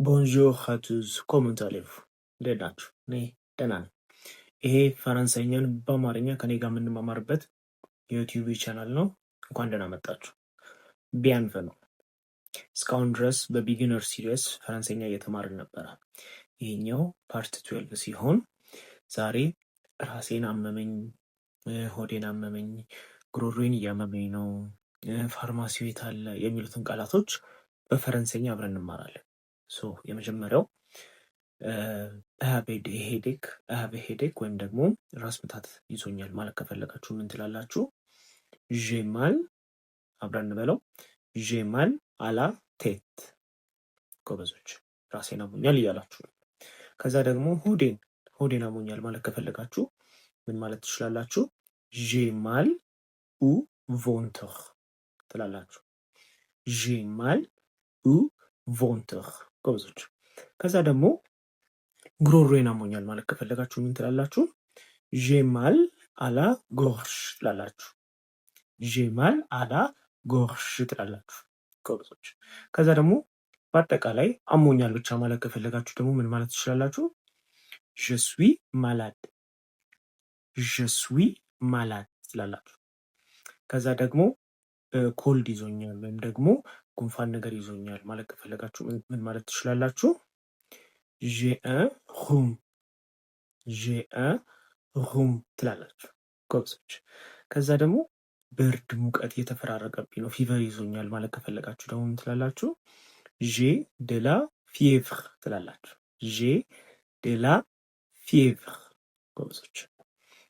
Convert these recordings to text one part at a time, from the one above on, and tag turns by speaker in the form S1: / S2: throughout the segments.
S1: Bonjour à tous, comment allez-vous? እንዴት ናችሁ? እኔ ደህና ነኝ። ይሄ ፈረንሳይኛን በአማርኛ ከኔ ጋር የምንማማርበት የዩቲዩብ ቻናል ነው። እንኳን ደህና መጣችሁ። Bienvenue። እስካሁን ድረስ በ beginner series ፈረንሳይኛ እየተማርን ነበረ። ይሄኛው part 12 ሲሆን ዛሬ ራሴን አመመኝ፣ ሆዴን አመመኝ፣ ጉሮሮዬን እያመመኝ ነው፣ ፋርማሲ የት አለ የሚሉትን ቃላቶች በፈረንሳይኛ አብረን እንማራለን። So የመጀመሪያው headache፣ headache ወይም ደግሞ ራስ ምታት ይዞኛል ማለት ከፈለጋችሁ ምን ትላላችሁ? J'ai mal፣ አብረን እንበለው፣ j'ai mal à la tête። ጎበዞች፣ ራሴን አሞኛል እያላችሁ ነው። ከዛ ደግሞ ሆዴን አሞኛል ማለት ከፈለጋችሁ ምን ማለት ትችላላችሁ? J'ai mal au ventre ትላላችሁ። J'ai mal au ventre፣ ጎበዞች። ከዛ ደግሞ ጉሮሮዬን አሞኛል ማለት ከፈለጋችሁ ምን ትላላችሁ? J'ai mal à la gorge ትላላችሁ። J'ai mal à la gorge ትላላችሁ፣ ጎበዞች። ከዛ ደግሞ በአጠቃላይ አሞኛል ብቻ ማለት ከፈለጋችሁ ደግሞ ምን ማለት ትችላላችሁ? Je suis malade፣ je suis malade ትላላችሁ። ከዛ ደግሞ cold ይዞኛል ወይም ደግሞ ጉንፋን ነገር ይዞኛል ማለት ከፈለጋችሁ ምን ማለት ትችላላችሁ? J'ai un rhume፣ j'ai un rhume ትላላችሁ፣ ጎበዞች። ከዛ ደግሞ ብርድ ሙቀት እየተፈራረቀብኝ ነው፣ fever ይዞኛል ማለት ከፈለጋችሁ ደግሞ ምን ትላላችሁ? J'ai de la fièvre ትላላችሁ። J'ai de la fièvre፣ ጎበዞች።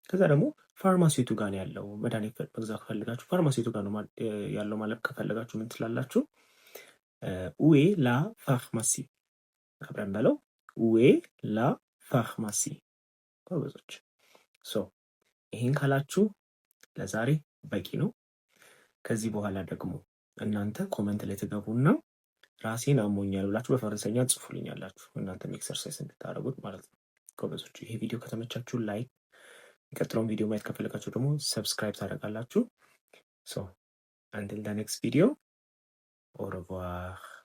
S1: ከዛ ደግሞ ፋርማሲ የቱ ጋር ነው ያለው፣ መድኃኒት መግዛት ከፈለጋችሁ ፋርማሲ የቱ ጋር ነው ያለው ማለት ከፈለጋችሁ ምን ትላላችሁ? Où est la pharmacie? አብረን በለው፣ où est la pharmacie? ጎበዞች። So ይሄን ካላችሁ ለዛሬ በቂ ነው። ከዚህ በኋላ ደግሞ እናንተ comment ላይ ትገቡና ራሴን አሞኛል ብላችሁ በፈረንሳይኛ ጽፉልኛላችሁ። እናንተም exercise እንድታደርጉት ማለት ነው። ጎበዞች፣ ይሄ ቪዲዮ ከተመቻችሁ like፣ የሚቀጥለውን ቪዲዮ ማየት ከፈለጋችሁ ደግሞ subscribe ታደርጋላችሁ። So until the next video, au revoir.